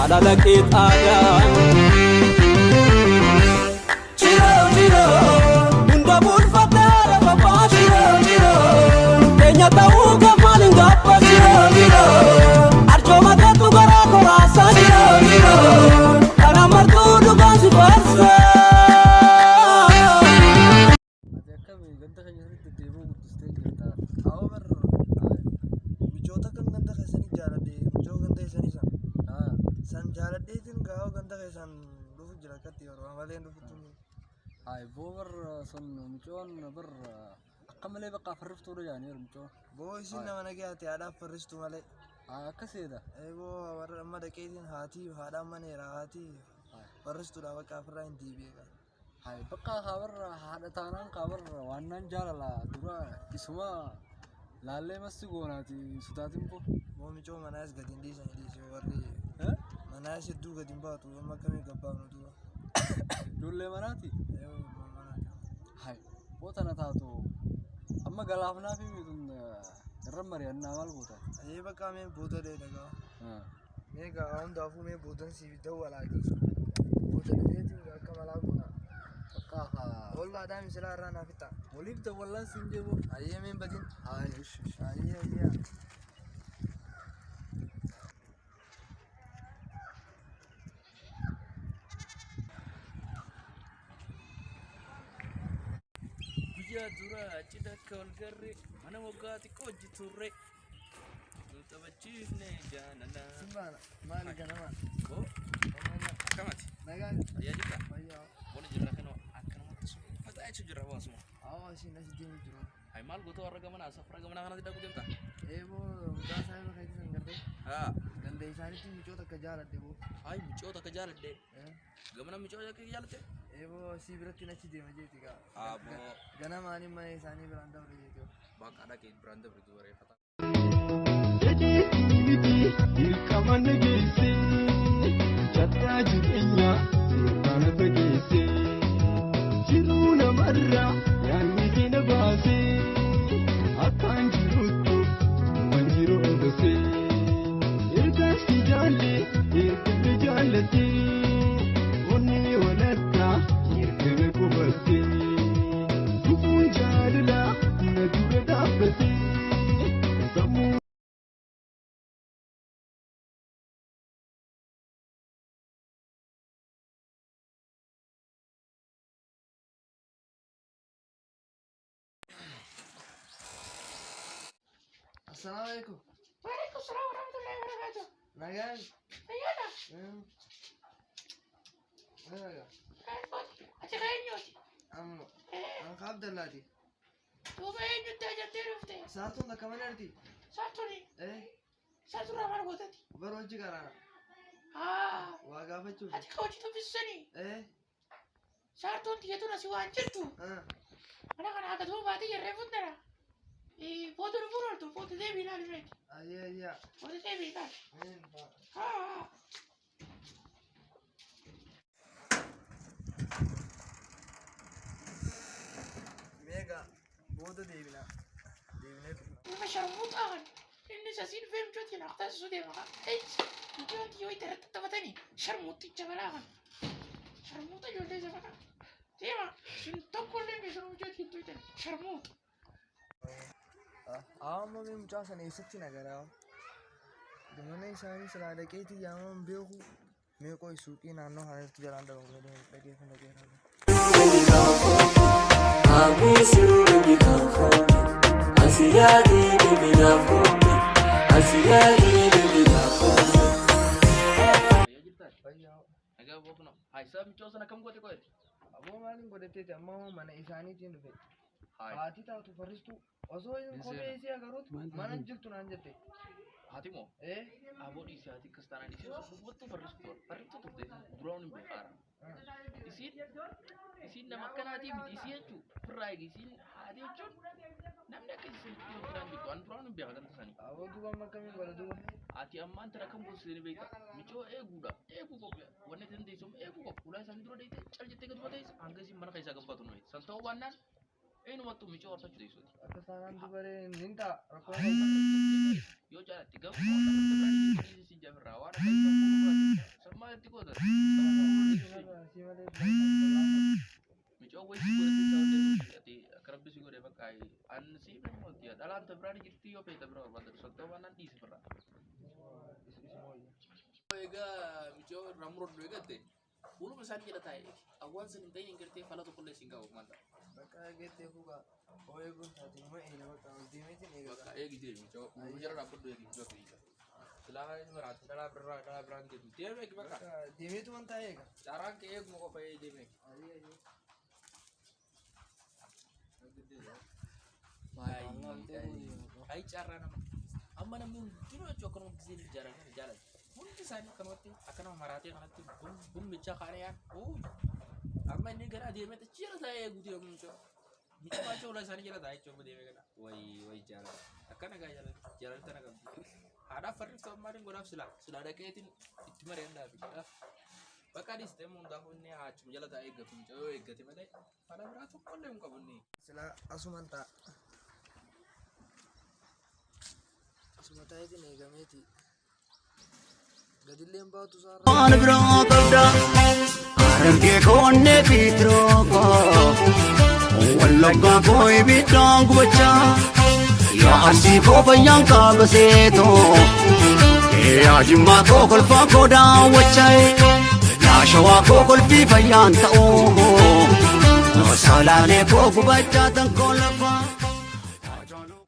Jaalala qixaadaa. Ciroo ciroo hunda bulfattee haadha babbaa ciroo ciroo keenya ta'uu kafaan hin gaabba ciroo ciroo arjooma keetu garaa koraasa ciroo ciroo kana martuu dhugaan si faarsa. Ati akkami ganda keenya sirriitti deddeebi'uu guddistee jirta. Awwa bar michoota kan ganda keessanii jaaladhe michoo ganda keessanii san Haa. san jaaladheetiin gaafa ganda keessan dhufu jira akkatti yeroo malee dhufutti. Hayi boo bar sun micoon bar akka malee bakka farriftuudha jaaniiru micoon. Boo isin nama nagayaate haadhaaf farristu malee. Haa akkaseedha. Eeboo warra amma dhaqeetiin haatii haadhaan maneera haatii farristuudha bakka ofirraa hin deebi'e. Hayi bakka kaa bar haadha taanaan kaa bar waannaan jaalala dura isuma laallee massi goonaati sodaatin boo. Boo micoo manaas gadi hin dhiisanii dhiisee warri manaas hedduu gadi hin baatu amma akkamii gabbaafnu duuba. Ijoollee manaati. Eeboo manaati. Hayi boo tana taatu amma galaafnaa fi mitun irra mari'annaa maal goota? Ayee bakka mee booda dee dhagaa. Mee gaa hundaafuu mee boodan siif dawwalaati. Booda dhufeetiin akka malaa goona. Bakka haa Ollaadhaa misilaa irraa naaf itta. waliif dawwallaan siin jeeboo. Ayyee meen badin. Hayi ishi. Ayyee ayyee. Guyyaa dura cidha akka wal garre mana moggaa xiqqoo hojii turre. Nu taphachiifne jaalala. Simbaana maali ganamaan? Boo akkamati? Nagaa. Fayyaa jirtaa? Fayyaa. Wani jirra kanoo akkanumatti sun fataa jechuun jirra baasuma. Awwa isin as deemu jiru. Hayi maal gootoo warra gamanaa safara gamanaa kanatti dhaqu deemta? Eeboo mucaa saayiba keetii san gartee Haa. ganda isaaniitti micoota akka jaaladhe boo. Hayi micoota akka jaaladhe. Gamana micoota akka jaalatte? Eeboo si biratti achi deema jeeti gaa. Aboo. Ganamaan mana isaanii biraan dabre jeeti. Bakka dhaqee biraan dabre dubareeffata. Fedhii miti dirqama na geesse chattaa jireenyaa sirraa na fageesse jiruu namarraa yaadni kee na baase akkaan jiruttu man jiru obase ergaan si jaalle erga na jaallatte onnee walakkaa erga na qubatte dhufuun jaalalaa na dura dhaabbate sammuu. Assalaamu alaikum. Waalaikum salaam warahmatullahi wabarakatuh. Nagaan. Fayyaadha. Nagaa. Kaanfooti. Ati ka eenyuuti? Amma an ka Abdallaati. Duuba eenyutti ajabdee dhufte? Saartuun takka mana erti. Saartuni. Eh Saarturraa maal gootati? bara hojii qaraana. Haa. Waa gaafachuuf. Ati ka hojii tuffisanii? Eh Saartuun tiyyatuun asii waan jirtu. Mana kana akka duuba baatee jirree fuuldura. Booda dhufuun ooltu booda deebii ilaali meeti. Ayyee ayyee. Booda deebii ilaali. Meen ba. Haa. Meeqa booda deebina. Deebinee dhufna. Ilma sharmuuxaa kan inni sasiin dhufee michootiin haqtaasisuu deema kan. Michoon tiyyoo itti irratti taphatanii sharmuuxicha balaa kan. Sharmuuxa ijoollee isa bakka. Deema sun tokko illee keessan michootiin hin tuytan sharmuuxa. Amma mee mucaa sana eessatti nagaraa? Mana isaanii silaa dhaqeetii yaamaman beeku. Mee qoy suuqii naannoo kanatti jalaan dhabamu dhaqee kun dhaqee kan. Fayyaa jirtaa? Fayyaa. Nagaa boo kunoo. Hayi sabab micoo sana akkam goote qo'eeti? Aboo maaliin godhatteeti amma mana isaaniitiin dhufe. Hayi. Haati taatu farristuu osoo isin kophee isii agaruutu mana hin jirtu naan jette. Haati moo? Eh Aboo dhiisee haati akkas taanaan isiin sun dhugumattuu farristuu farristuu turte duraan hin beekaara. Isiin isiin nama akkanaatii miti isii jechuun firraa eegi isiin haati jechuun namni akka isiin dhiyoo biraan jirtu an duraan hin beeka ganta sanii. Aboo duuba amma akkamiin godha duuba? Ati ammaan tana kan boosisee ni beekta micoo eeguudhaaf eeguu qofa wanni dandeessu eeguu qofa ulaa isaanii dura deeyte cal jettee gad batees hanga isiin mana keessaa gabbaatu nu san ta'uu baannaan eenyumattuu micoo horfachuu deessuuti. Akka saanaan dubaree nin ta'a rakkoo qabu. Yoo jaalatte garuu waan akka biraan si jafirraa waan akka isa fuudhu godhata. Si malee bilaa. Micoo wayii si godhate isaa illee ati akka rabbi si godhe bakka an si himuuti dhalaan ta biraan jirti yoo feete bira barbaadda sababa waan dhiisi birraa. Egaa micoo irraa muradhu eegatte fuuluma isaanii jala taa'e awwaan sun hin ta'in hin gartee fala tokkollee siin qabu maal ta'a. Bakka geettee fuukaa oo eeguun taate numa eena bakka ol deemeetiin eegata. Bakka eegi deemi micoo fuuluma jala dhaabbadhu eegi micoo fiiga. Silaa inni maraatti dhalaa birraa dhalaa biraan deemu deemi eegi bakka. Bakka deemeetu waan taa'e eega. Carraan kee eeguma qofa ee deemi eegi. Ayii ayii. Ay carraa nama. Amma namni hundinuu jechuun akkanuma gisee jaalatan jaalatan. Hundi isaanii akkanumatti akkanuma maraatee kanatti bummichaa kaanee yaan. Amma inni gara adeemee achi jala taa'ee eeguuti yommuu mucoo. Mucoo baachoo ulaa isaanii jala taa'ee jechuun deemee kana. Wayi wayi jaalala. Akkana gaa jaalala jaalala tana qabdi. Haadhaaf farriftu ammaa godhaaf silaa silaa dhaqeetiin itti mari'annaa fi bakka dhiistee hundaafuu inni achuma jala taa'ee eeggatu mucoo yoo eeggate malee fala biraa tokkollee hin qabu inni. Silaa asuman taa'a. Asuma taa'eetiin eegameeti. Gadilleen baatu isaarra. Waan biraa qabda harargee koonnee fi tiroo wallaggaa koo ibiddaan gubachaa yaa arsii koo fayyaan qaaba seetoo yaa jimmaa koo kolfaa koo daawwachaa yaa shawaa koo kolfii fayyaan ta'uu salaalee koo gubachaa tan koo lafaa.